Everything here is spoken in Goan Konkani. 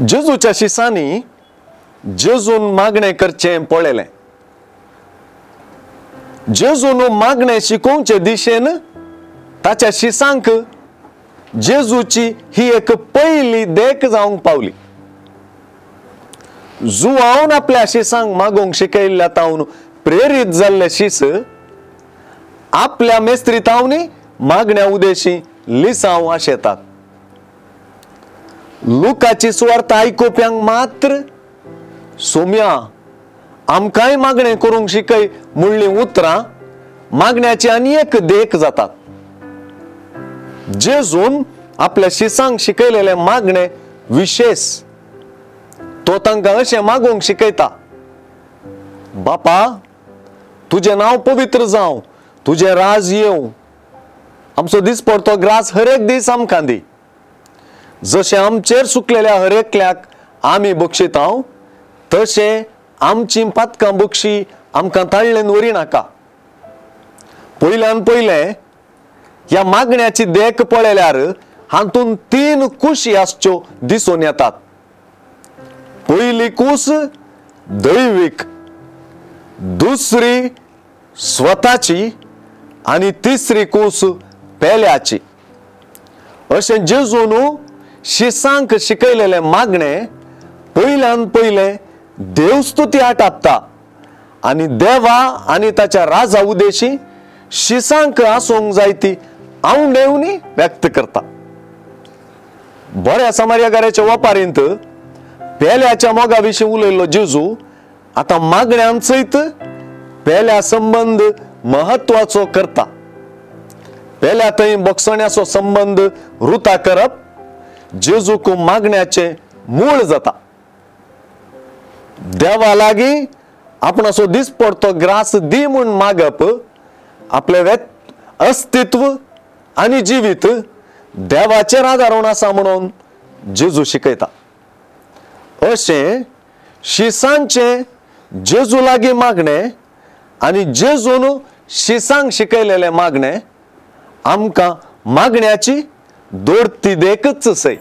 जेजूच्या शिसांनी जेजून मागणें करचें पळयलें. जेजून मागणें शिकोवचे दिशेन ताच्या शिसांक जेजूची ही एक पयली देख जावंक पावली. जुवावन आपल्या शिसांक मागूंक शिकयल्ल्या तावन प्रेरीत जाल्ले शीस आपल्या मेस्त्री तावनी मागण्या उदेशी लिसांव आशेतात. लुकाची सुवार्थ आयकुप्यांक मात्र सोम्या आमकांय मागणें करूंक शिकय म्हणलीं उतरां मागण्याची आनी एक देख जातात. जेजून आपल्या शिसांक शिकयलेलें मागणें विशेष. तो तांकां अशें मागूंक शिकयता, बापा तुजें नांव पवित्र जावं, तुजें राज येवं, आमचो दिसपडतो ग्रास हर एक दीस आमकां दी, जशें आमचेर सुकलेल्या हर एकल्याक आमी बक्षितांव तशें आमची पातकां बक्षी आमकां ताळ्ळेन व्हरी नाका. पयल्यान पयलें ह्या मागण्याची देख पळयल्यार हातूंत तीन कुशी आसच्यो दिसून येतात. पयली कूस दैवीक, दुसरी स्वताची आनी तिसरी कूस पेल्याची. अशें जेजून शिसांक शिकयलेलें मागणें पयल्यान पयलें देवस्तुती आटापता आनी देवा आनी ताच्या राजा उदेशी शिसांक आसूंक जाय ती आवडेवनी व्यक्त करता. बऱ्या समार्यागाराच्या वपारींत पेल्याच्या मोगा विशीं उलयल्लो जेजू आतां मागण्यान सयत पेल्या संबंद महत्वाचो करता. पेल्या थंय बक्षण्याचो संबंद रुता करप जेजूक मागण्याचें मूळ जाता. देवा लागीं आपणाचो दिसपडतो ग्रास दी म्हूण मागप आपलें अस्तित्व आनी जिवीत देवाचेर आदारून आसा म्हणून जेजू शिकयता. अशें शिसांचें जेजू लागीं मागणें आनी जेजून शिसांक शिकयलेलें मागणें आमकां मागण्याची दोडती देखच सय.